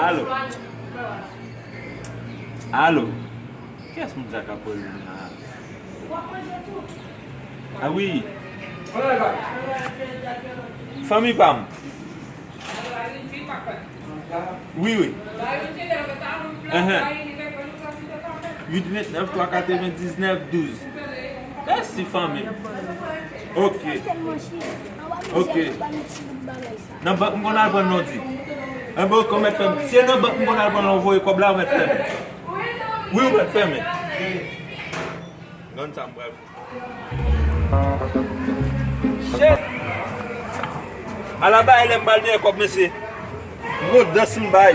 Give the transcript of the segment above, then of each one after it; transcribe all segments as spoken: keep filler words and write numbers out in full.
Alo. Alo. Kiyès moun sa k ap rele m la? A wi. Fanmi pa m. Wi, wi. Enhen. Uit vennèf twa katrevendiznèf douz. Mèsi, fanmi. Ok. Ok. Nan bank m konn al pran l, non, di. Enben, ok, ou mèt fè m. Si se nan bank m konn al pran l, ou voye kòb la, ou mèt fè m. Wi, ou mèt fè m. Gad sa m pral fè. Shit! Ala bay lè m pral dèyè kòb, mesye. M gon dans m bay.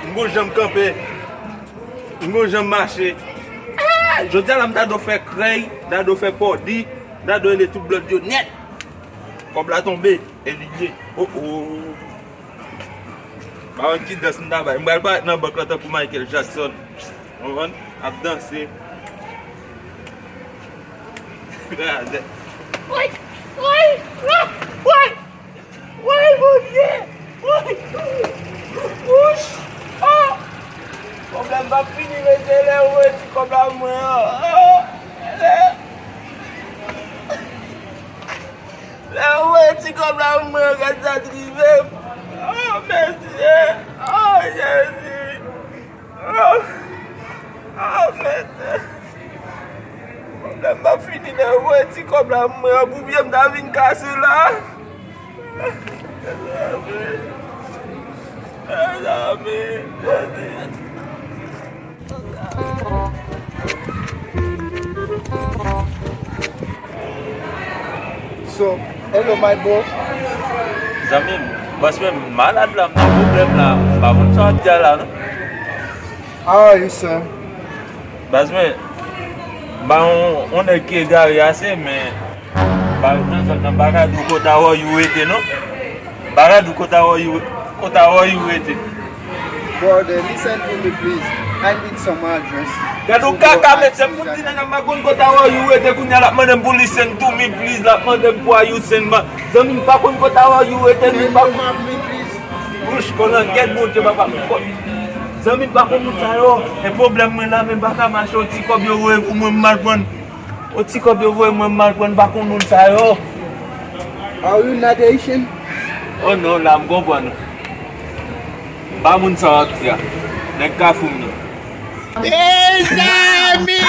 M gon jan m kanpe. M gon jan m mache. Ah! Jodi a la, m ta dwe fè krèy, m ta dwe fè pòdi, m ta dwe rele tout blòd yo nèt. Kòb la tonbe, e li ye. Oh, oh. Pa konn ki dans m ta bay. M pral parèt nan bank la tankou Michael Jackson. Ou konprann? Ap danse. Gade. Woy! Woy! Woy! Woy! Woy, Bondye! Woy! Wouch! Ah! Pwoblèm pa fini, mesye, lè ou wè ti kòb la mwen an. Ah! Lè, lè ou wè ti kòb la mwen an, gad sa t rive m. Oh, mesye! Oh, Jezi! Ah, ah, mèt. Pwoblèm pa fini nan mwen, ti kòb la mwen, pou byen m ta vin kase la. Mezanmi. So, hello, my bro. Zanmi m, paske m malad la, m nan pwoblèm la, m pa konn sa w ap di a la, non. How are you, sir? Baz mwen, m pa yon, yon nèg ki egare ase, men, ba, nan zòn nan, m pa ka di w kote a wè ou rete, non. M pa ka di w kote a wè ou, kote a wè ou rete. Brother, listen to me, please. I need some address. Gad yon kaka, mesye, m fout di nèg la m pa konn kote a wè ou rete, kounye a l ap mande m pou listen to me, please, l ap mande m pou a you send man. Zanmi m pa konn kote a wè ou rete, li pa. Can you map me, please? Wouch, kòlangèt, Bondye papa m fò. Zanmi m pa konn moun sa yo. E pwoblèm mwen la, men m pa ka mache, yon ti kòb yo voye pou mwen, m mal pran. Yon ti kòb yo voye mwen, m mal pran, m pa konn moun sa yo. Are you not Haitian? Oh non, la m konprann ou. Pa moun sa w ap di a. Nèg Kafou m nan. Mezanmi!